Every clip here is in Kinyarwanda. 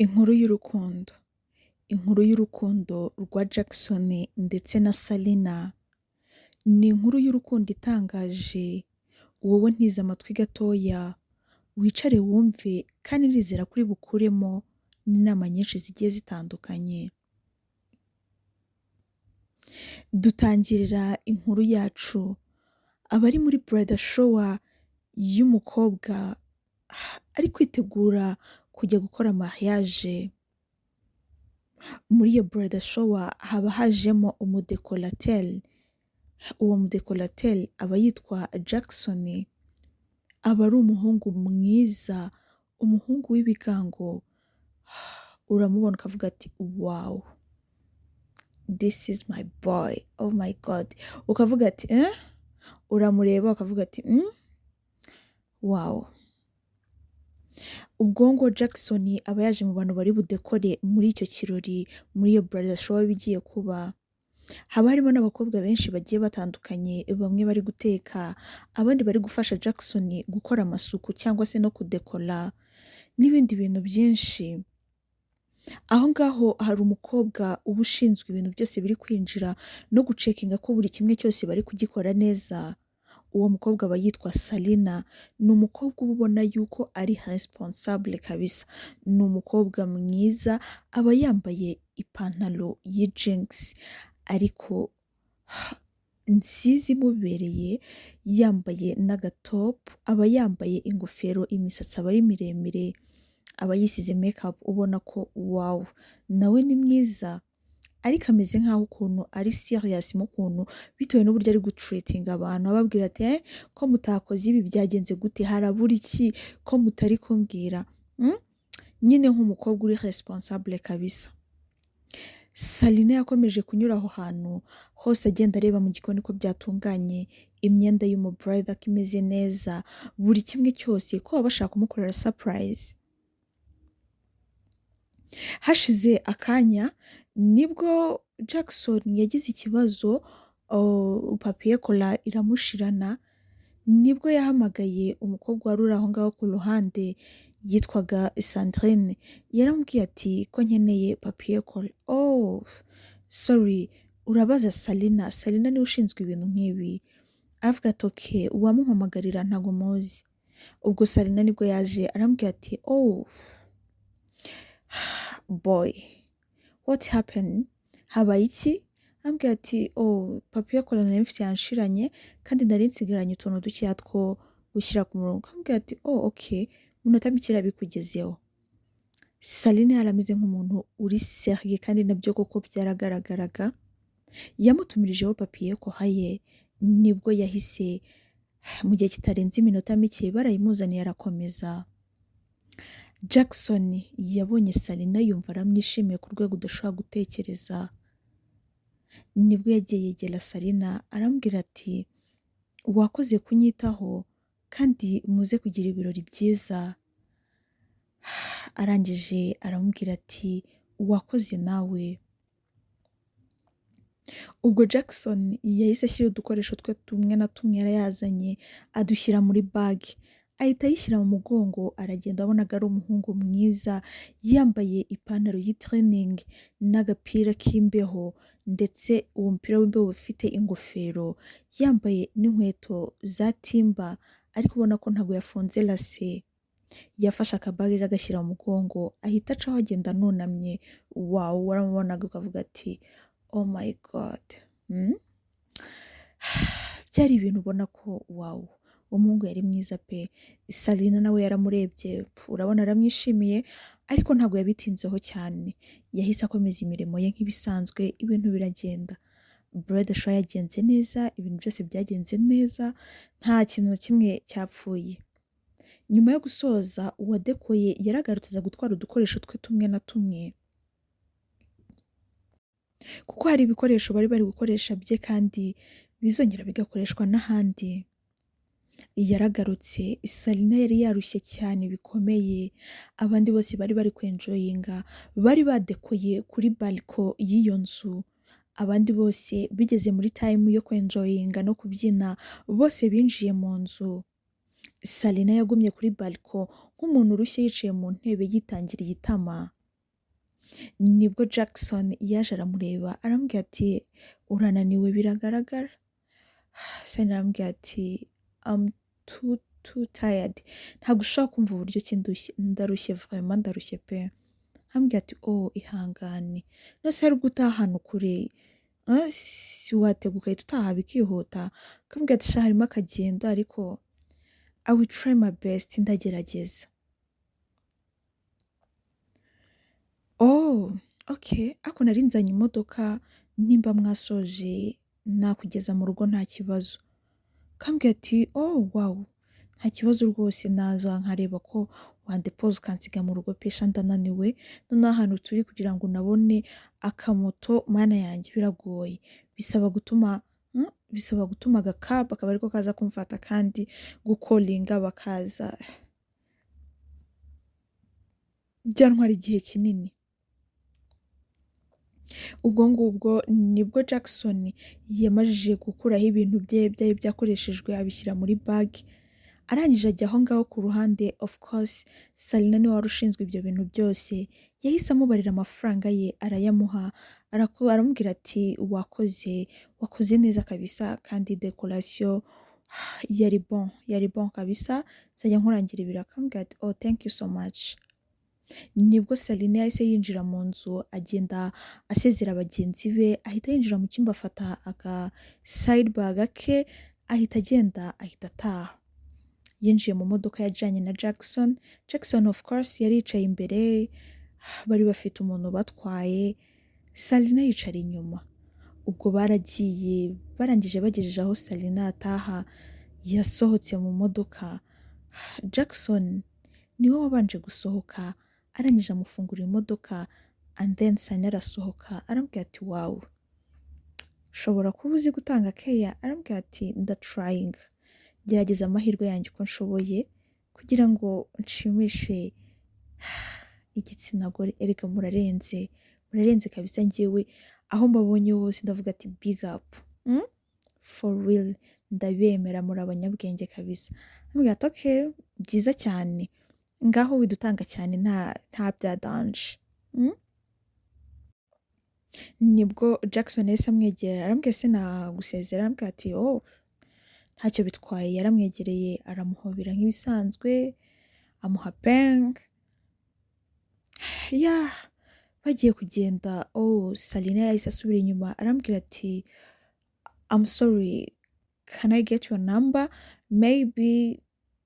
Inkuru y'urukundo, inkuru y'urukundo rwa Jackson ndetse na Salina, ni inkuru y'urukundo itangaje, wowe ntiza amatwi gatoya, wicare wumve kandi ndizera ko uri bukuremo n'inama nyinshi zigiye zitandukanye. Dutangirira inkuru yacu abari muri bridal shower y'umukobwa ari kwitegura kujya gukora mariage. Muri iyo bridal shower haba hajemo umudekorateri, uwo mudekorateri aba yitwa Jackson, aba ari umuhungu mwiza, umuhungu w'ibigango, uramubona ukavuga ati wow this is my boy, oh my God, ukavuga ati eh, uramureba ukavuga ati wow. Ubwo ngo Jackson aba yaje mu bantu bari budekore muri icyo kirori, muri iyo bridal shower iba igiye kuba. Haba harimo n'abakobwa benshi bagiye batandukanye, bamwe bari guteka, abandi bari gufasha Jackson gukora amasuku cyangwa se no kudekora n'ibindi bintu byinshi. Aho ngaho hari umukobwa uba ushinzwe ibintu byose biri kwinjira no gucekinga ko buri kimwe cyose bari kugikora neza. Uwo mukobwa aba yitwa Salina, ni umukobwa uba ubona yuko ari responsable kabisa, ni umukobwa mwiza, aba yambaye ipantaro y'ijingisi ariko nziza imubereye, yambaye n'agatopu, aba yambaye ingofero, imisatsi aba ari miremire, aba yisize makeup ubona ko wow nawe ni mwiza, ariko ameze nk'aho ukuntu ari serious mu kuntu bitewe n'uburyo ari gutreatinga abantu, ababwira ati eh, ko mutakoze ibi byagenze gute, harabura iki ko mutari kumbwira, Nyine nk'umukobwa uri responsable kabisa. Salina yakomeje kunyura aho hantu hose agenda areba mu gikoni ko byatunganye, imyenda y'umubride ko imeze neza, buri kimwe cyose ko baba bashaka kumukorera surprise. Hashize akanya nibwo Jackson yagize ikibazo, papier colle iramushirana, nibwo yahamagaye umukobwa wari uri aho ngaho ku ruhande yitwaga Sandrine, yaramubwiye ati ko nkeneye papier colle, oh sorry urabaza Salina, Salina niwe ushinzwe ibintu nk'ibi, aravuga ati okay uwamumpamagarira ntabwo muzi. Ubwo Salina nibwo yaje aramubwira ati oh boy what happened, habaye iki? Arambwira ati oh papier colle nari mfite yanshiranye kandi nari nsigaranye utuntu dukeya two gushyira ku murongo. Arambwira ati oh okay mu minota mike irabikugezeho. Saline yari ameze nk'umuntu uri sérieux kandi nabyo koko byaragaragaraga, yamutumirijeho papier colle ye, nibwo yahise mu gihe kitarenze iminota mike barayimuzaniye arakomeza. Jackson yabonye Salina yumva aramwishimiye ku rwego udashobora gutekereza, nibwo yagiye yegera Salina aramubwira ati wakoze kunyitaho kandi muze kugira ibirori byiza. Arangije aramubwira ati wakoze nawe. Ubwo Jackson yahise ashyira udukoresho twe tumwe na tumwe yari yazanye adushyira muri bag, ahita ayishyira mu mugongo aragenda, wabonaga ari umuhungu mwiza, yambaye ipantaro y'itiriningi n'agapira k'imbeho ndetse uwo mupira w'imbeho ufite ingofero, yambaye n'inkweto za timba ariko ubona ko ntabwo yafunze lase. Yafashe akabage ke agashyira mu mugongo ahita acaho agenda anunamye, wow waramubonaga ukavuga ati oh my God. Byari ibintu ubona ko wow umuhungu yari mwiza pe. Salina nawe yaramurebye urabona aramwishimiye ariko ntabwo yabitinzeho cyane, yahise akomeza imirimo ye nk'ibisanzwe ibintu biragenda. Bridal shower yagenze neza, ibintu byose byagenze neza, nta kintu na kimwe cyapfuye. Nyuma yo gusoza uwadekoye yaragarutse aza gutwara udukoresho twe tumwe na tumwe, kuko hari ibikoresho bari bari gukoresha bye kandi bizongera bigakoreshwa n'ahandi. Yaragarutse, Salina yari yarushye cyane bikomeye, abandi bose bari bari kwenjoyinga, bari badekoye kuri balcon y'iyo nzu, abandi bose bigeze muri time yo kwenjoyinga no kubyina, bose binjiye mu nzu. Salina yagumye kuri balcon nk'umuntu urushye yicaye mu ntebe yitangiriye itama. Nibwo Jackson yaje aramureba, aramubwira ati: "Urananiwe biragaragara." Salina aramubwira ati: "I'm too too tired, ntabwo ushobora kumva uburyo ki ndushye, ndarushye, vraiment ndarushye pe." Aramubwira ati: "Oh, ihangane, none se hari ubwo utaha ahantu kure, si watega ugahita utaha bikihuta?" Akamubwira ati: "Sha, harimo akagendo, ariko I will try my best, ndagerageza." "Oh, okay, ariko nari nzanye imodoka, nimba mwasoje nakugeza mu rugo nta kibazo." Akambwira ati: "Oh wow, nta kibazo rwose, naza nkareba ko wandepoza ukansiga mu rugo pe, sha ndananiwe, noneho ahantu turi kugira ngo unabone akamoto, Mana yanjye, biragoye, bisaba gutuma agakabu akaba ariko kaza kumfata, kandi gukolinga bakaza byantwara igihe kinini." Ubwo ngubwo nibwo Jackson yamajije gukuraho ibintu bye byari byakoreshejwe, abishyira muri bag, arangije ajya aho ngaho ku ruhande. Of course Salina niwe wari ushinzwe ibyo bintu byose, yahise amubarira amafaranga ye arayamuha, aramubwira ati: "Wakoze, wakoze neza kabisa, kandi decoration yari bon, yari bon kabisa, nzajya nkurangira ibiraka." Akamubwira ati: "Oh, thank you so much." Nibwo Salina yahise yinjira mu nzu, agenda asezera bagenzi be, ahita yinjira mu cyumba, afata aka side bag ke, ahita agenda, ahita ataha. Yinjiye mu modoka yajyanye na Jackson. Jackson of course yari yicaye imbere, bari bafite umuntu batwaye, Salina yicara inyuma. Ubwo baragiye, barangije bagejeje aho Salina ataha, yasohotse mu modoka, Jackson niwe wabanje gusohoka, arangije amufungurira imodoka, and then Salina arasohoka, aramubwira ati: "Wow, ushobora kuba uzi gutanga keya." Aramubwira ati: "Ndatryinga, gerageza amahirwe yanjye uko nshoboye kugira ngo nshimishe igitsina gore. Erega murarenze, murarenze kabisa, njyewe aho mbabonye hose ndavuga ati big up, For real, ndabemera, muri abanyabwenge kabisa." Aramubwira ati: "Okay, byiza cyane, ngaho widutanga cyane, nta bya danger." Nibwo Jackson yahise amwegera, aramubwira: "Se nagusezera?" Aramubwira ati: "Oh, ntacyo bitwaye." Yaramwegereye, aramuhobera nk'ibisanzwe, amuha peng ya, bagiye kugenda. Oh, Salina yahise asubira inyuma, arambwira ati: "I'm sorry, can I get your number? Maybe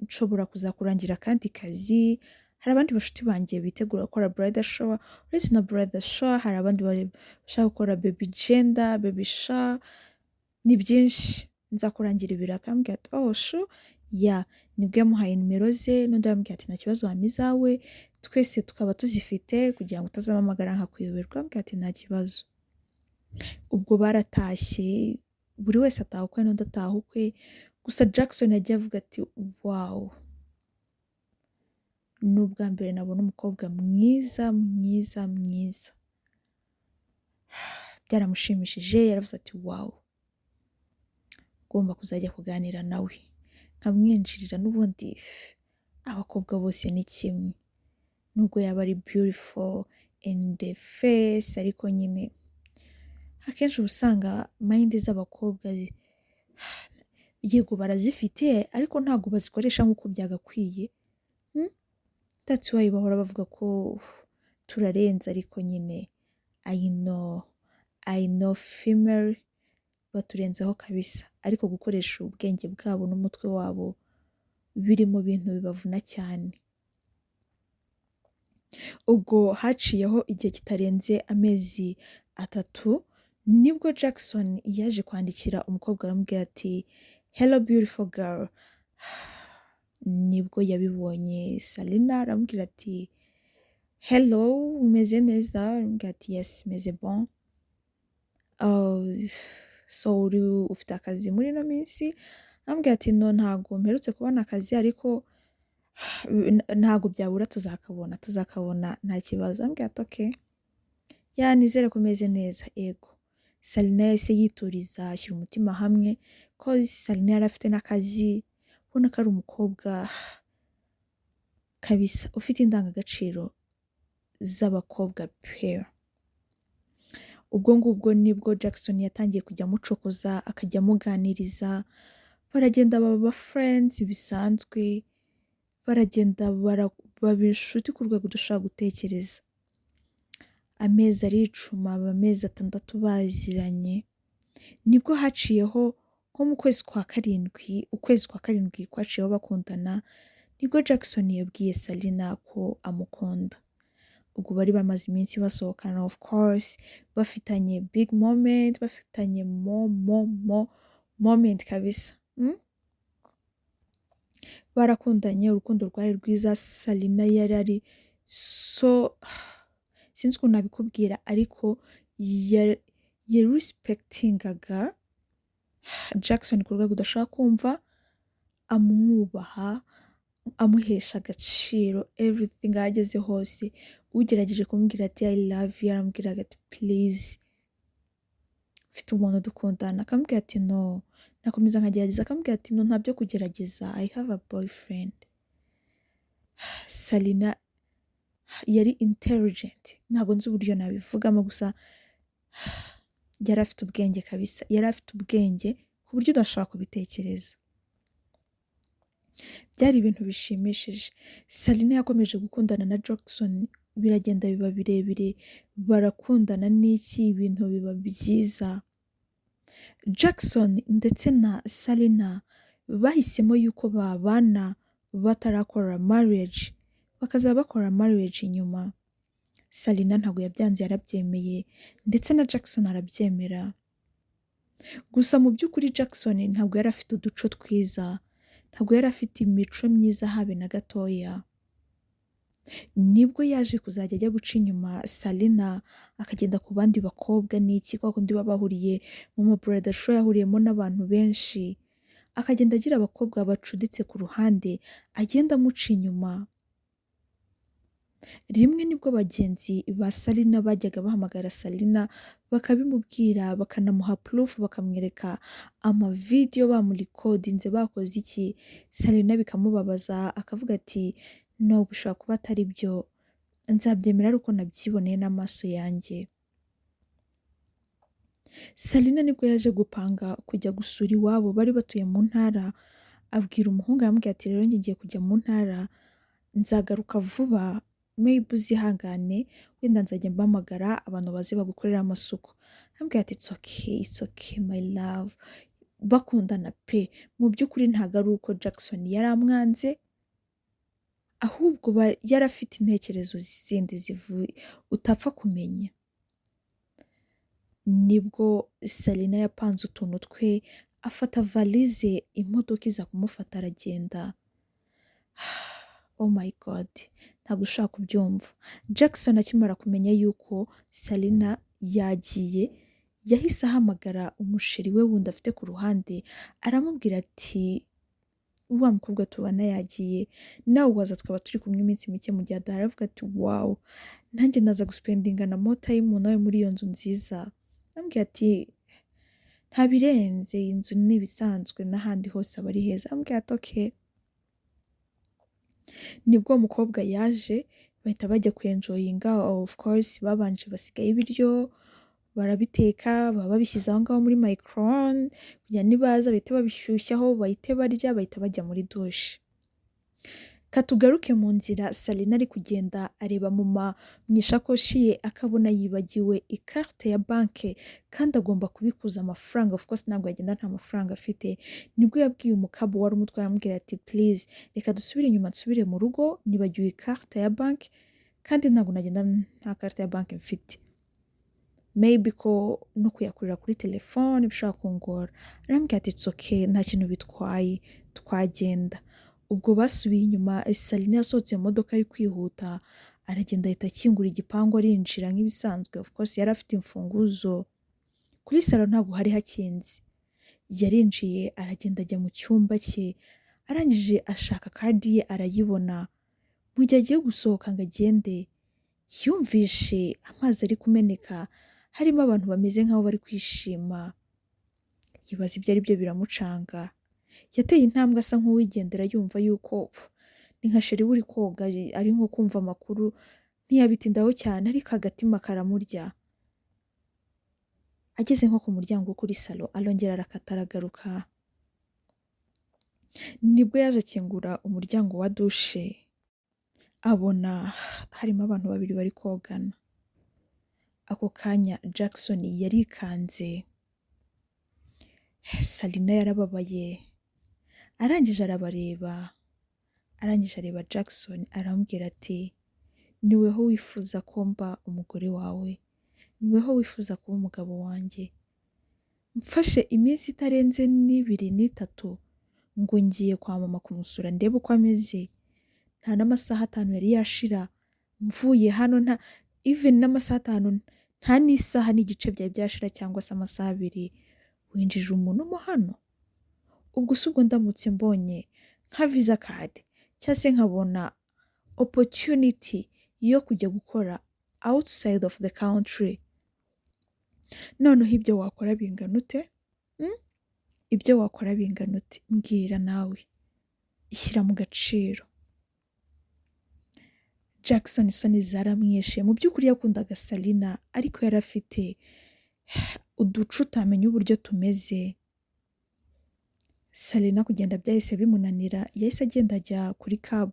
nshobora kuzakurangira akandi kazi. Hari abandi bashuti banjye bitegura gukora bridal shower. Uretse na bridal shower, hari abandi bashaka gukora baby gender, baby shower, ni byinshi, nzakurangira ibiraka." Arambwira ati: "Oh sure, yeah." Nibwo yamuhaye nimero ze, n'undi aramubwira ati: "Nta kibazo, wampa izawe twese tukaba tuzifite kugira ngo utazampamagara nkakuyoberwa." Arambwira ati: "Nta kibazo." Ubwo baratashye, buri wese ataha ukwe n'undi ataha ukwe. Gusa Jackson yagiye avuga ati: "Wow, ni ubwa mbere nabona umukobwa mwiza mwiza mwiza." Byaramushimishije, yaravuze ati: "Wow, ugomba kuzajya kuganira nawe nkamwinjirira, n'ubundi abakobwa bose ni kimwe, nubwo yaba ari beautiful in the face, ariko nyine akenshi uba usanga mind z'abakobwa yego barazifite, ariko ntabwo bazikoresha nk'uko byagakwiye. That's why bahora bavuga ko turarenze, ariko nyine I know, I know female baturenzeho kabisa, ariko gukoresha ubwenge bwabo n'umutwe wabo biri mu bintu bibavuna cyane." Ubwo haciyeho igihe kitarenze amezi 3, nibwo Jackson yaje kwandikira umukobwa, aramubwira ati: "Hello beautiful girl." Nibwo yabibonye Salina, aramubwira ati: "Hello, umeze neza?" Aramubwira ati: "Yes, meze bon. So uri ufite akazi muri ino minsi?" Aramubwira ati: "No, ntago mperutse kubona akazi, ariko ntago byabura, tuzakabona, tuzakabona, nta kibazo." Aramubwira ati: "Okay, yeah, nizere ko umeze neza." Ego. Salina yahise yituriza, ashyira umutima hamwe, ko Salina yari afite n'akazi, ubona ko ari umukobwa kabisa ufite indangagaciro. z'abakobwa pe. Ubwo ngubwo nibwo Jackson yatangiye kujya amucokoza, akajya amuganiriza, baragenda baba friends bisanzwe, baragenda baba inshuti ku rwego dushobora gutekereza. Amezi aricuma, aba amezi 6 baziranye, nibwo haciyeho nko mu kwezi kwa karindwi, ukwezi kwa karindwi kwaciyeho bakundana, nibwo Jackson yabwiye Salina ko amukunda. Ubwo bari bamaze iminsi basohokana, of course, bafitanye big moment, bafitanye mo mo mo moment kabisa. Barakundanye, urukundo rwari rwiza, Salina yari ari so, sinzi ukuntu nabikubwira, ariko yarespectingaga Jackson ku rwego udashobora kumva, amwubaha, amuhesha agaciro, everything aho ageze hose, ugerageje kumubwira ati "I love you", yaramubwiraga ati "Please, mfite umuntu dukundana", akamubwira ati "No", nakomeza nkagerageza, akamubwira ati "No, ntabyo kugerageza, I have a boyfriend." Salina yari intelligent, ntabwo nzi uburyo nabivugamo, gusa yari afite ubwenge kabisa, yari afite ubwenge ku buryo udashobora kubitekereza. Byari ibintu bishimishije. Salina yakomeje gukundana na Jackson, biragenda biba birebire, barakundana n'iki, ibintu biba byiza. Jackson ndetse na Salina bahisemo yuko babana batarakora marriage, bakazaba bakora marriage inyuma. Salina ntabwo yabyanze, yarabyemeye, ndetse na Jackson arabyemera. Gusa mu by'ukuri Jackson ntabwo yari afite uduco twiza, ntabwo yari afite imico myiza habe na gatoya. Nibwo yaje kuzajya ajya guca inyuma Salina, akagenda ku bandi bakobwa n'iki, kwa kundi baba bahuriye mu ma bridal shower yahuriyemo n'abantu benshi, akagenda agira abakobwa bacuditse ku ruhande agenda amuca inyuma. Rimwe nibwo bagenzi ba Salina bajyaga bahamagara Salina bakabimubwira, bakanamuha proof, bakamwereka amavideyo bamurecordinze bakoze iki, Salina bikamubabaza, akavuga ati "No, bishobora kuba atari byo, nzabyemera ari uko nabyiboneye n'amaso yanjye." Salina nibwo yaje gupanga kujya gusura iwabo bari batuye mu ntara, abwira umuhungu, aramubwira ati "Rero njye ngiye kujya mu ntara, nzagaruka vuba, maybe uzihangane, wenda nzajya mpamagara abantu baze bagukorera amasuku." Aramubwira ati "It's okay, it's okay, my love." Bakundana pe, mu by'ukuri ntabwo ari uko Jackson yari amwanze, ahubwo yari afite intekerezo zindi zivuye utapfa kumenya. Nibwo Salina yapanze utuntu twe, afata valise, imodoka iza kumufata, aragenda. Oh my God, ntabwo ushobora kubyumva. Jackson akimara kumenya yuko Salina yagiye, yahise ahamagara umuchéri we wundi afite ku ruhande, aramubwira ati "Wa mukobwa tubana yagiye, nawe waza tukaba turi kumwe iminsi mike mu gihe adahari." Aravuga ati "Wow, nanjye naza guspendinga na more time nawe muri iyo nzu nziza." Arambwira ati "Nta birenze, iyi nzu ni ibisanzwe, n'ahandi hose aba ari heza." Arambwira ati "Okay." Nibwo uwo mukobwa yaje, bahita bajya kwenjoyinga. Of course babanje basigaye ibiryo barabiteka, baba babishyize aho ngaho muri micro-onde kugira nibaza bahite babishyushyaho, bahite barya, bahita bajya muri douche. Katugaruke mu nzira, Salina ari kugenda areba mu ishakoshi ye, akabona yibagiwe ikarite ya banki kandi agomba kubikuza amafaranga, of course ntabwo yagenda nta mafaranga afite. Nibwo yabwiye umukabu wari umutwaye, aramubwira ati "Please, reka dusubire inyuma, nsubire mu rugo, nibagiwe ikarite ya banki kandi ntabwo nagenda nta karite ya banki mfite, maybe ko no kuyakurira kuri telefone bishobora kungora." Arambwira ati "It's okay, nta kintu bitwaye, twagenda." Ubwo basubiye inyuma, Salina yasohotse mu modoka ari kwihuta, aragenda, ahita akingura igipangu, arinjira nk'ibisanzwe. Of course yari afite imfunguzo. Kuri salo ntabwo hari hakinze. Yarinjiye, aragenda, ajya mu cyumba cye, arangije ashaka card ye arayibona. Mu gihe agiye gusohoka ngo agende, yumvishe amazi ari kumeneka, harimo abantu bameze nk'aho bari kwishima, yibaza ibyo ari byo, biramucanga. Yateye intambwe asa nk'uwigendera, yumva yuko ni nka chéri we uri koga, ari nko kumva amakuru. Ntiyabitindaho cyane, ariko agatima karamurya. Ageze nko ku muryango wo kuri salon, arongera arakata aragaruka. Nibwo yaje akingura umuryango wa douche, abona harimo abantu babiri bari kogana. Ako kanya Jackson yarikanze, Salina yarababaye, arangije arabareba, arangije areba Jackson aramubwira ati: "Niweho wifuza ko mba umugore wawe, niweho wifuza kuba umugabo wanjye. Mfashe iminsi itarenze n'ibiri n'itatu ngo ngiye kwa mama kumusura ndebe uko ameze, nta n'amasaha 5 yari yashira mvuye hano, nta even n'amasaha 5, nta n'isaha n'igice byari byashira cyangwa se amasaha 2, winjije umuntu mo hano. Ubwo si ubwo ndamutse mbonye nka visa card cyangwa se nkabona opportunity yo kujya gukora outside of the country, noneho ibyo wakora bingana ute? Ibyo wakora bingana ute? Mbwira nawe, ishyira mu gaciro." Jackson isoni zaramwishe. Mu by'ukuri yakundaga Salina, ariko yari afite uduce utamenya uburyo tumeze. Salina kugenda byahise bimunanira, yahise agenda ajya kuri cab,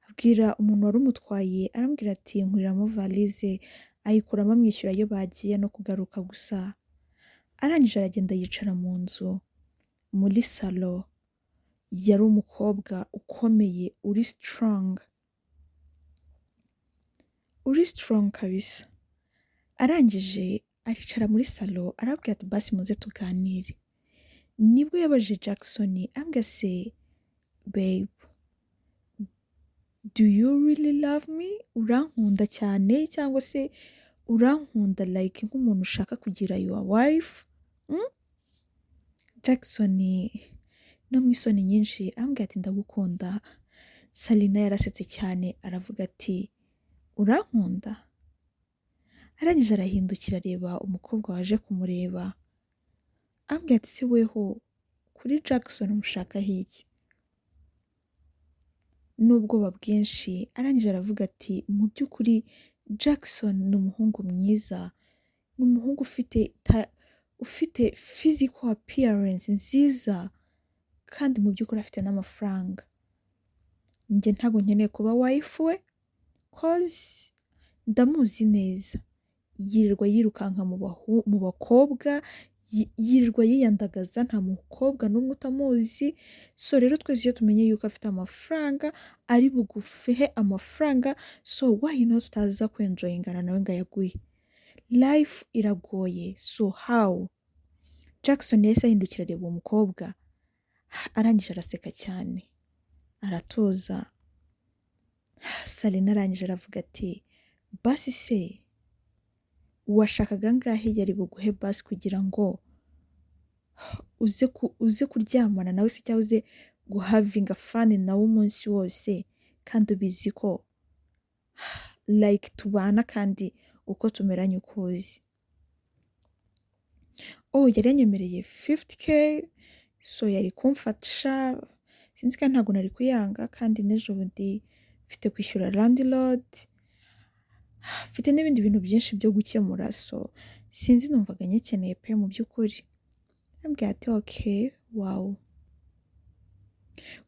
abwira umuntu wari umutwaye, aramubwira ati: "Nkuriramo valise." Ayikuramo, amwishyura ayo bagiye no kugaruka gusa. Arangije aragenda yicara mu nzu muri salon. Yari umukobwa ukomeye, uri strong, uri strong kabisa. Arangije aricara muri salon, arabwira ati: "Basi muze tuganire." Nibwo yabajije Jackson, ambwira: "Se babe, do you really love me? Urankunda cyane cyangwa se urankunda like nk'umuntu ushaka kugira your wife?" Jackson no mu isoni nyinshi ambwira ati: "Ndagukunda." Salina yarasetse cyane, aravuga ati: "Urankunda?" Arangije arahindukira areba umukobwa waje kumureba, ambwira ati: "Se weho kuri Jackson mushakaho iki?" N'ubwoba bwinshi arangije aravuga ati: "Mu by'ukuri Jackson ni umuhungu mwiza, ni umuhungu ufite physical appearance nziza, kandi mu by'ukuri afite n'amafaranga. Njye ntabwo nkeneye kuba wife we, cause ndamuzi neza, yirirwa yirukanka mu bakobwa, yirirwa yiyandagaza, nta mukobwa n'umwe utamuzi. So rero twese iyo tumenye yuko afite amafaranga, ari bugufihe amafaranga, so why not utaza kwenjoyingana nawe ngo ayaguhe? Life iragoye, so how?" Jackson yahise ahindukira areba uwo mukobwa, arangije araseka cyane, aratuza. Salina arangije aravuga ati: "Basi se washakaga angahe yari buguhe basi kugira ngo uze kuryamana nawe se, cyangwa uze guhavinga fun nawe umunsi wose, kandi ubizi ko like tubana kandi uko tumeranye ukuzi?" "Oh, yari yanyemereye 50K, so yari kumfasha, sinzi, kandi ntabwo nari kuyanga, kandi n'ejo bundi mfite kwishyura landlord, mfite n'ibindi bintu byinshi byo gukemura, so sinzi, numvaga nyikeneye pe mu by'ukuri." Ambwira ati: "Okay, wow,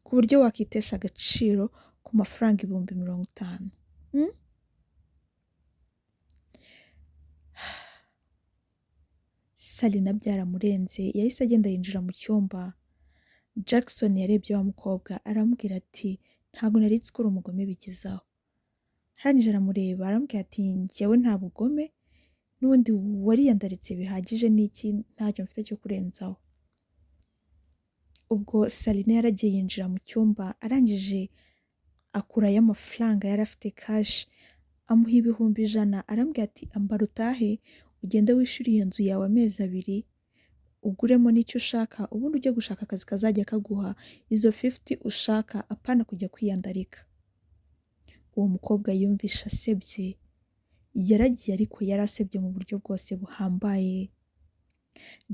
ku buryo wakitesha agaciro ku mafaranga 50,000?" Salina byaramurenze, yahise agenda yinjira mu cyumba. Jackson yarebye wa mukobwa, aramubwira ati: "Ntabwo nari nzi ko uri umugome bigezaho." Arangije aramureba, aramubwira ati: "Njyewe nta bugome, n'ubundi wariyandaritse bihagije, n'iki, ntacyo mfite cyo kurenzaho." Ubwo Salina yaragiye yinjira mu cyumba, arangije akurayo amafaranga yari afite cash, amuha 100,000, arambwira ati: "Ambara utahe, ugende wishyure iyo nzu yawe amezi 2, uguremo n'icyo ushaka, ubundi ujye gushaka akazi kazajya kaguha izo 50 ushaka, apana kujya kwiyandarika." Uwo mukobwa yumvishe asebye, yaragiye, ariko yari asebye mu buryo bwose buhambaye.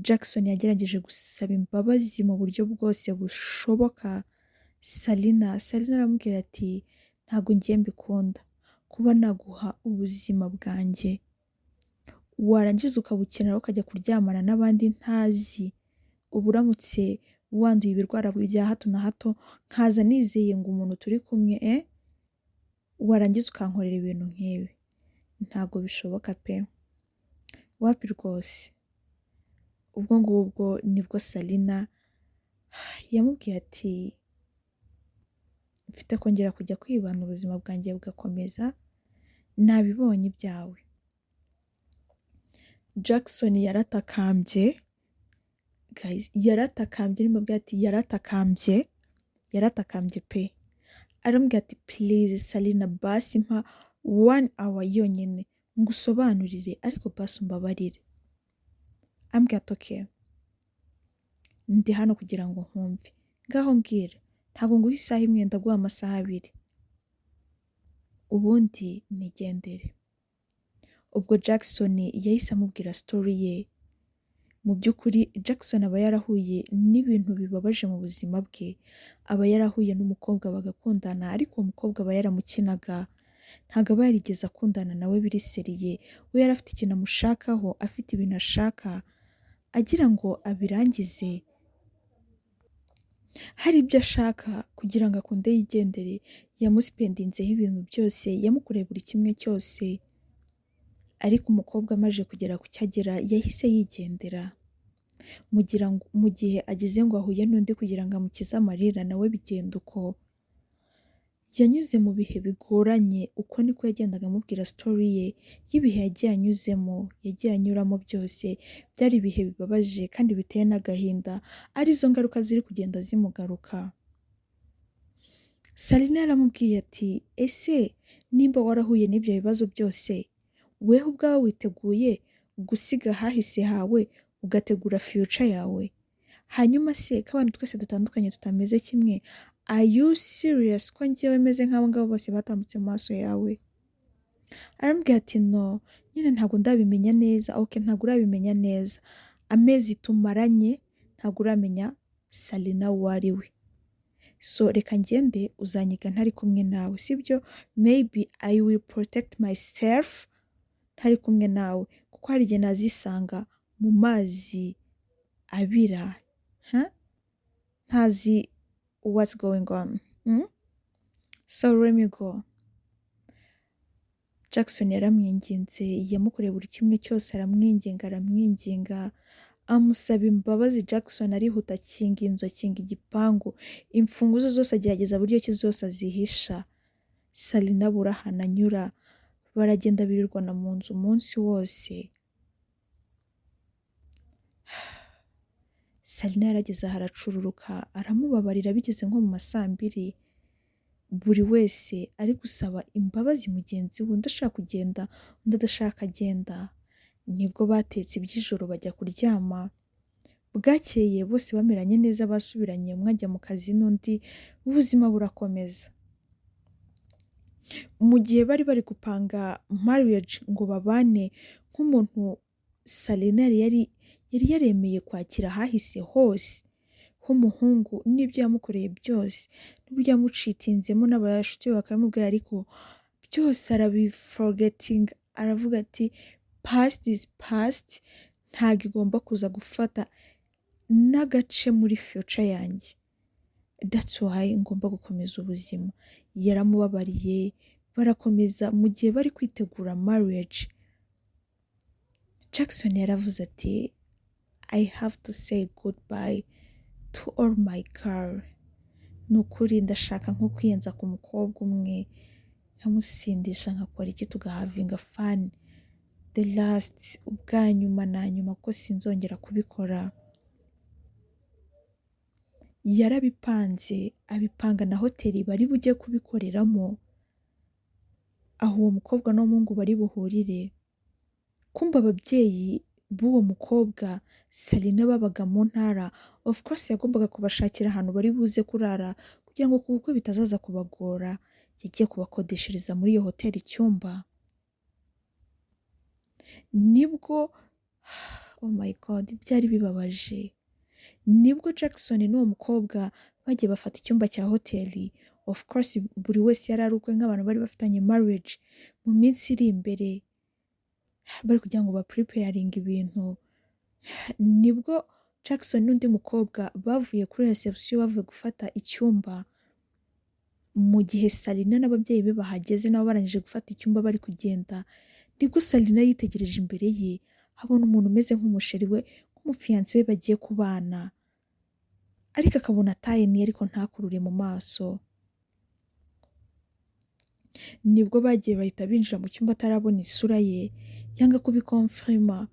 Jackson yagerageje gusaba imbabazi mu buryo bwose bushoboka Salina. Salina aramubwira ati: "Ntabwo ngiye mbikunda." Kuba naguha ubuzima bwanjye, warangiza ukabukenera, ukajya kuryamana n'abandi ntazi, uba uramutse wanduye ibirwara bya hato na hato, nkaza nizeye ngo umuntu turi kumwe, warangiza ukankorera ibintu nk'ibi, ntabwo bishoboka pe, wapi rwose. Ubwo ngubwo nibwo Salina yamubwiye ati: "Mfite kongera kujya kwibana, ubuzima bwanjye bugakomeza, nabibonye ibyawe." Jackson yaratakambye, guys, yaratakambye, nimubwira ati yaratakambye, yaratakambye pe. Aramubwira ati: "Please Salina, basi mpa one hour yonyine ngusobanurire, ariko basi umbabarire." Ambwira ati: "Okay, ndi hano kugira ngo nkumve, ngaho mbwira. Ntabwo nguha isaha imwe, ndaguha amasaha 2, ubundi nigendere." Ubwo Jackson yahise amubwira story ye. Mu by'ukuri Jackson aba yarahuye n'ibintu bibabaje mu buzima bwe. Aba yarahuye n'umukobwa bagakundana, ariko uwo mukobwa aba yaramukinaga, ntabwo aba yarigeze akundana nawe biri sérieux. We yari afite ikintu amushakaho, afite ibintu ashaka agira ngo abirangize, hari ibyo ashaka kugira ngo akunde yigendere. Yamusipendinzeho ibintu byose, yamukoreye buri kimwe cyose, ariko umukobwa amaze kugera ku cyo agera yahise yigendera. Mugira ngo mu gihe ageze ngo ahuye n'undi kugira ngo amukize amarira, nawe bigenda uko. Yanyuze mu bihe bigoranye. Uko niko yagendaga amubwira story ye y'ibihe yagiye anyuzemo, yagiye anyuramo byose. Byari ibihe bibabaje kandi biteye n'agahinda, arizo ngaruka ziri kugenda zimugaruka. Salina yaramubwiye ati: "Ese nimba warahuye n'ibyo bibazo byose, weho ubwawe witeguye gusiga ahahise hawe ugategura future yawe? Hanyuma se ko abantu twese dutandukanye, tutameze kimwe, are you serious ko njyewe meze nk'abo ngabo bose batambutse mu maso yawe?" Aramubwira ati: "No, nyine ntabwo ndabimenya neza." "Ok, ntabwo urabimenya neza. Amezi tumaranye ntabwo uramenya Salina uwo ari we. So reka ngende, uzanyiga ntari kumwe nawe, sibyo? Maybe I will protect myself ntari kumwe nawe, kuko hari igihe nazisanga mu mazi abira, huh? Ntazi what's going on, So let me go." Jackson yaramwinginze, yamukoreye buri kimwe cyose, aramwinginga, aramwinginga, amusaba imbabazi. Jackson arihuta, akinga inzu, akinga igipangu, imfunguzo zose agerageza buryo ki zose azihisha. Salina abura ahantu anyura, baragenda birirwana mu nzu umunsi wose. Salina yarageze aho aracururuka, aramubabarira. Bigeze nko mu ma saa 2, buri wese ari gusaba imbabazi mugenzi we, undi ashaka kugenda, undi adashaka agenda. Nibwo batetse iby'ijoro bajya kuryama. Bwakeye bose bameranye neza, basubiranye, umwe ajya mu kazi n'undi, ubuzima burakomeza. Mu gihe bari bari gupanga marriage ngo babane, nk'umuntu Salina yari yaremeye kwakira ahahise hose h'umuhungu n'ibyo yamukoreye byose, n'uburyo yamucitinzemo n'abashuti be bakabimubwira, ariko byose arabiforgetinga, aravuga ati: "Past is past, ntabwo igomba kuza gufata n'agace muri future yanjye. That's why ngomba gukomeza ubuzima." Yaramubabariye, barakomeza. Mu gihe bari kwitegura marriage, Jackson yaravuze ati: "I have to say goodbye to all my girl. Ni ukuri ndashaka nko kwiyenza ku mukobwa umwe, nkamusindisha, nkakora iki, tugahavinga fun the last, ubwa nyuma na nyuma, kuko sinzongera kubikora." Yarabipanze, abipanga na hoteli bari bujye kubikoreramo, aho uwo mukobwa n'umuhungu bari buhurire. Kumva ababyeyi b'uwo mukobwa Salina babaga mu ntara, of course yagombaga kubashakira ahantu bari buze kurara kugira ngo ku bukwe bitazaza kubagora. Yagiye kubakodeshereza muri iyo hoteli icyumba. Nibwo, oh my God, byari bibabaje, nibwo Jackson n'uwo mukobwa bagiye bafata icyumba cya hoteli. Of course buri wese yari ari ukwe nk'abantu bari bafitanye marriage mu minsi iri imbere, bari kugira ngo bapreparinge ibintu. Nibwo Jackson n'undi mukobwa bavuye kuri reception, bavuye gufata icyumba, mu gihe Salina n'ababyeyi be bahageze nabo barangije gufata icyumba bari kugenda. Nibwo Salina yitegereje imbere ye, abona umuntu umeze nk'umuchéri we, nk'umufiancé we bagiye kubana, ariko akabona taille ariko ntakurure mu maso. Nibwo bagiye bahita binjira mu cyumba atarabona isura ye, yanga kubiconfirma,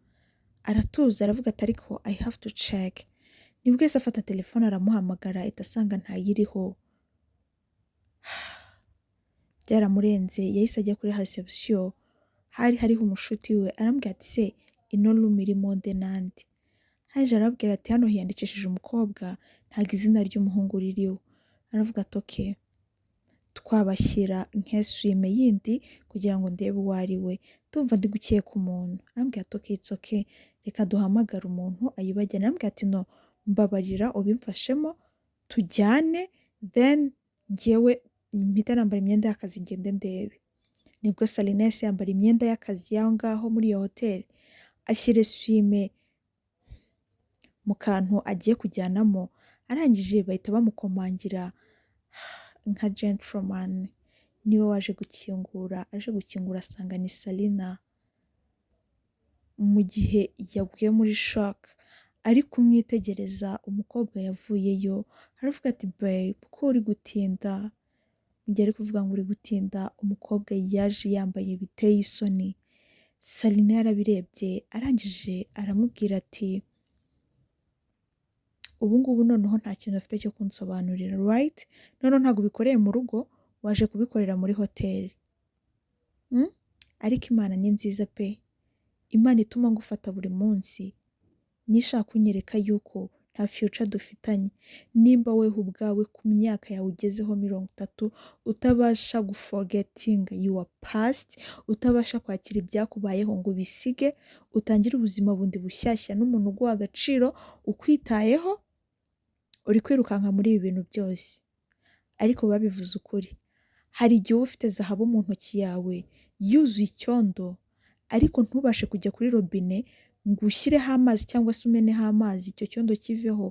aratuza aravuga ati: "Ariko I have to check." Nibwo yahise afata telefone aramuhamagara, ahita asanga ntayiriho. Byaramurenze, yahise ajya kuri reception, hari hariho umushuti we, aramubwira ati: "Se ino room irimo nde nande?" Haje arababwira ati: "Hano hiyandikishije umukobwa, ntabwo izina ry'umuhungu ririho." Aravuga ati: "Okay, twabashyira nk'essuie-main yindi kugira ngo ndebe uwo ari we, ndumva ndi gukeka umuntu." Arambwira ati: "Okay, it's okay, reka duhamagare umuntu ayibajyane." Arambwira ati: "No, mbabarira ubimfashemo tujyane, then njyewe mpita nambara imyenda y'akazi ngende ndebe." Nibwo Salina yahise yambara imyenda y'akazi y'aho ngaho muri iyo hoteli, ashyira essuie-main mu kantu agiye kujyanamo, arangije bahita bamukomangira. Nka gentleman niwe waje gukingura. Aje gukingura asanga ni Salina. Mu gihe yaguye muri shock ari kumwitegereza, umukobwa yavuyeyo aravuga ati: "Babe, ko uri gutinda?" Mu gihe ari kuvuga ngo uri gutinda, umukobwa yaje yambaye biteye isoni. Salina yarabirebye, arangije aramubwira ati: "Ubu ngubu noneho nta kintu ufite cyo kunsobanurira, right? Noneho ntabwo ubikoreye mu rugo, waje kubikorera muri hoteli. Ariko Imana ni nziza pe! Imana ituma ngufata buri munsi nishaka kunyereka yuko nta future dufitanye. Nimba weho ubwawe ku myaka yawe ugezeho 30 utabasha guforgettinga your past, utabasha kwakira ibyakubayeho ngo ubisige, utangire ubuzima bundi bushyashya n'umuntu uguha agaciro, ukwitayeho, uri kwirukanka muri ibi bintu byose." Ariko babivuze ukuri, hari igihe uba ufite zahabu mu ntoki yawe yuzuye icyondo, ariko ntubashe kujya kuri robine ngo ushyireho amazi cyangwa se umeneho amazi icyo cyondo kiveho,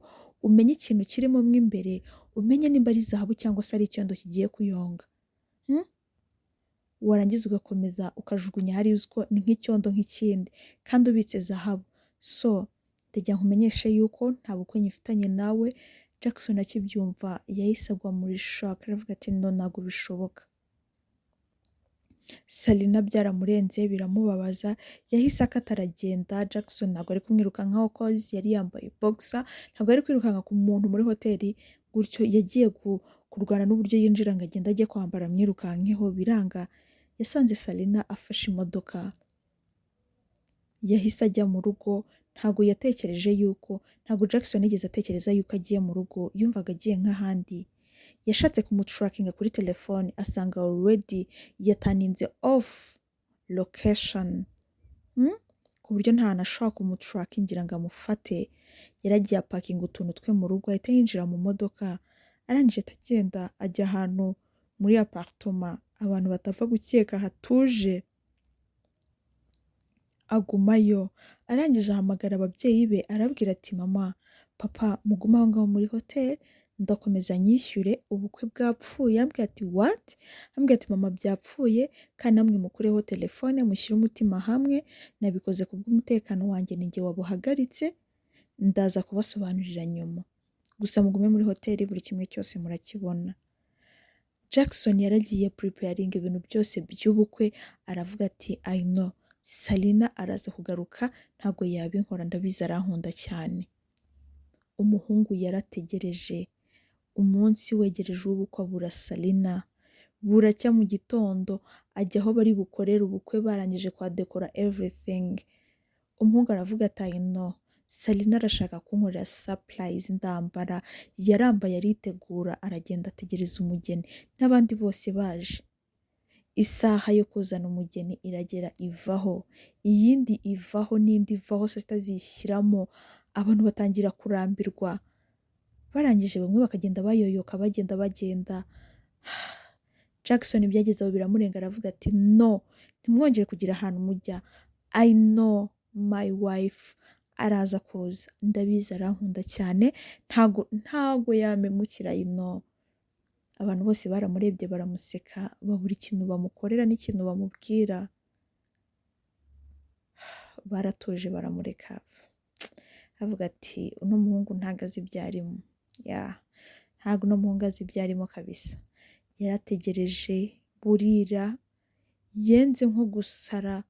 umenye ikintu kirimo mo imbere, umenye nimba ari zahabu cyangwa se ari icyondo kigiye kuyonga. Warangiza ugakomeza ukajugunya hariya uzi ko ni nk'icyondo nk'ikindi kandi ubitse zahabu. So ndagira nkumenyeshe yuko nta bukwe nyifitanye nawe. Jackson akibyumva yahise agwa muri shock, aravuga ati: "No, ntabwo bishoboka." Salina byaramurenze, biramubabaza, yahise akata aragenda. Jackson ntabwo ari kumwirukankaho 'cause yari yambaye boxer, ntabwo ari kwirukanka ku muntu muri hoteli gutyo. Yagiye kurwana n'uburyo yinjira ngo agende ajye kwambara amwirukankeho, biranga. Yasanze Salina afashe imodoka, yahise ajya mu rugo. Ntabwo yatekereje yuko, ntabwo Jackson yigeze atekereza yuko agiye mu rugo, yumvaga agiye nk'ahandi. Yashatse kumutrackinga kuri telefone, asanga already yaturninze off location, Ku buryo nta hantu ashobora kumutrackingira ngo amufate. Yaragiye apakinga utuntu twe mu rugo, ahita yinjira mu modoka, arangije ahita agenda ajya ahantu muri apartment abantu batapfa gukeka, hatuje, agumayo. Arangije ahamagara ababyeyi be, arabwira ati: "Mama, papa, mugume aho ngaho muri hoteli, ndakomeza nyishyure, ubukwe bwapfuye." Arambwira ati: "What?" Arambwira ati: "Mama, byapfuye, kandi namwe mukureho telefone, mushyire umutima hamwe, nabikoze ku bw'umutekano wanjye, ni njye wabuhagaritse, ndaza kubasobanurira nyuma, gusa mugume muri hoteli, buri kimwe cyose murakibona." Jackson yaragiye preparing ibintu byose by'ubukwe, aravuga ati: "I know Salina araza kugaruka, ntabwo yabinkora, ndabizi arankunda cyane." Umuhungu yarategereje, umunsi wegereje uw'ubukwe abura Salina. Buracya mu gitondo ajya aho bari bukorere ubukwe, barangije kuhadecora everything. Umuhungu aravuga ati: "I know Salina arashaka kunkorera surprise, ndambara." Yarambaye, aritegura, aragenda, ategereza umugeni n'abandi bose baje. Isaha yo kuzana umugeni iragera, ivaho, iyindi ivaho, n'indi ivaho, saa sita zishyiramo, abantu batangira kurambirwa, barangije bamwe bakagenda bayoyoka, bagenda bagenda. Jackson byageze aho biramurenga, aravuga ati: "No, ntimwongere kugira ahantu mujya. I know my wife araza kuza, ndabizi arankunda cyane, ntago yampemukira, I know." Abantu bose baramurebye baramuseka, babura ikintu bamukorera n'ikintu bamubwira. Baratuje baramureka, avuga ati: "Uno muhungu ntago azi ibyo arimo, ya, ntago uno muhungu azi ibyo arimo kabisa." Yarategereje burira, yenze nko gusara,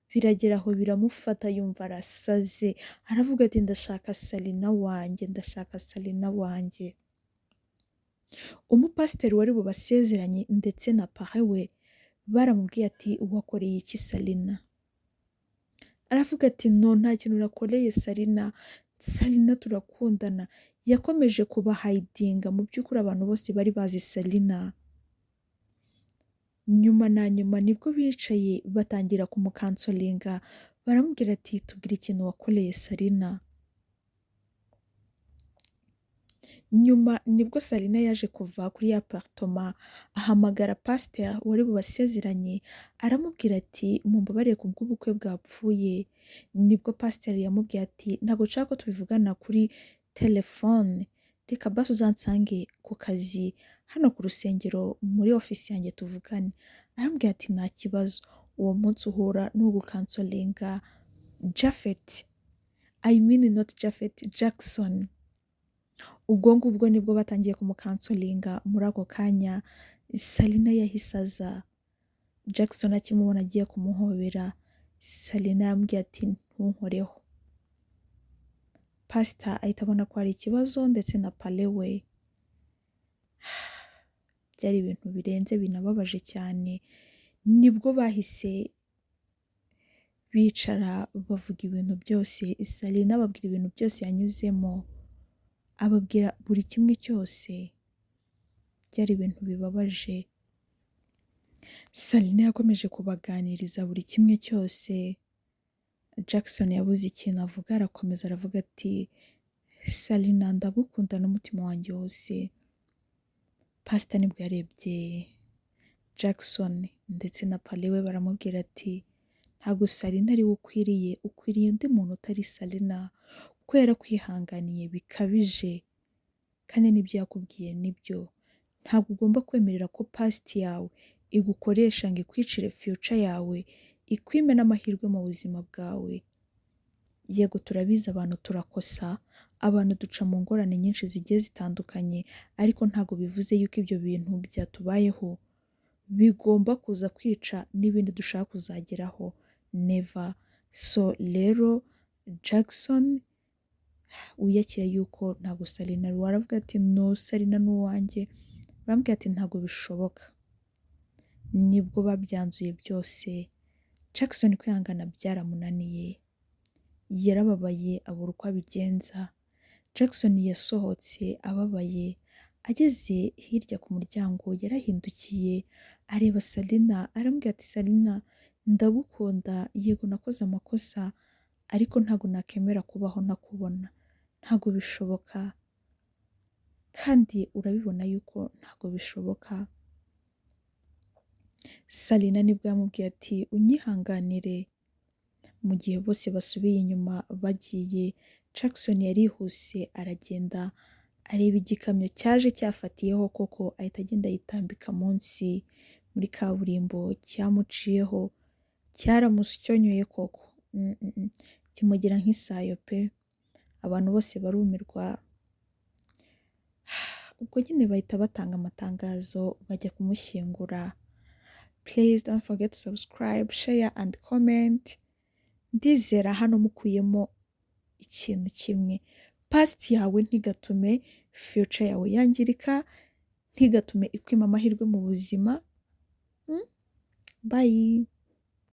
biragera aho biramufata, yumva arasaze, aravuga ati: "Ndashaka Salina wanjye, ndashaka Salina wanjye." Umupasiteri wari bubasezeranye ndetse na parrain we baramubwiye ati: "Wakoreye iki Salina?" Aravuga ati: "No, nta kintu nakoreye Salina, Salina turakundana." Yakomeje kubahidinga. Mu by'ukuri abantu bose bari bazi Salina. Nyuma na nyuma nibwo bicaye batangira kumucounselinga, baramubwira ati: "Tubwire ikintu wakoreye Salina." Nyuma nibwo Salina yaje kuva kuri ya appartement, ahamagara pasiteri wari bubasezeranye, aramubwira ati: "Mumbabarire ku bw'ubukwe bwapfuye." Nibwo pasiteri yamubwiye ati: "Ntabwo nshaka ko tubivugana kuri telefone, reka basi uzansange ku kazi hano ku rusengero muri ofisi yanjye tuvugane." Aramubwira ati: "Nta kibazo." Uwo munsi uhura n'ugucounselinga Japhet, I mean not Japhet, Jackson. Ubwo ngubwo nibwo batangiye kumucounselinga. Muri ako kanya Salina yahise aza. Jackson akimubona agiye kumuhobera, Salina yambwiye ati: "Ntunkoreho." Pasita ahita abona ko hari ikibazo ndetse na parrain we. Byari ibintu birenze binababaje cyane. Nibwo bahise bicara bavuga ibintu byose, Salina ababwira ibintu byose yanyuzemo, ababwira buri kimwe cyose. Byari ibintu bibabaje. Salina yakomeje kubaganiriza buri kimwe cyose. Jackson yabuze ikintu avuga, arakomeza aravuga ati: "Salina, ndagukunda n'umutima wanjye wose." Pasita nibwo yarebye Jackson ndetse na parrain we, baramubwira ati: "Ntabwo Salina ari we ukwiriye, ukwiriye undi muntu utari Salina, kuko yarakwihanganiye bikabije kandi n'ibyo yakubwiye nibyo. Ntabwo ugomba kwemerera ko past yawe igukoresha ngo ikwicire future yawe, ikwime n'amahirwe mu buzima bwawe. Yego turabizi abantu turakosa, abantu duca mu ngorane nyinshi zigiye zitandukanye, ariko ntabwo bivuze yuko ibyo bintu byatubayeho bigomba kuza kwica n'ibindi dushaka kuzageraho, never. So rero Jackson, wiyakire yuko ntabwo Salina ari uwawe." Aravuga ati: "No, Salina ni uwanjye." Baramubwira ati: "Ntabwo bishoboka." Nibwo babyanzuye byose. Jackson kwihangana byaramunaniye, yarababaye abura uko abigenza. Jackson yasohotse ababaye, ageze hirya ku muryango yarahindukiye areba Salina, aramubwira ati: "Salina, ndagukunda, yego nakoze amakosa, ariko ntabwo nakemera kubaho ntakubona, ntabwo bishoboka, kandi urabibona yuko ntabwo bishoboka." Salina nibwo yamubwiye ati: "Unyihanganire." Mu gihe bose basubiye inyuma bagiye, Jackson yarihuse aragenda areba igikamyo cyaje cyafatiyeho koko, ahita agenda yitambika munsi muri kaburimbo. Cyamuciyeho, cyaramusyonyoye koko, kimugira nk'isayo pe! Abantu bose barumirwa. Ubwo nyine bahita batanga amatangazo, bajya kumushyingura. Please don't forget to subscribe, share and comment. Ndizera hano mukuyemo ikintu kimwe: past yawe ntigatume future yawe yangirika, ntigatume ikwima amahirwe mu buzima. Bye.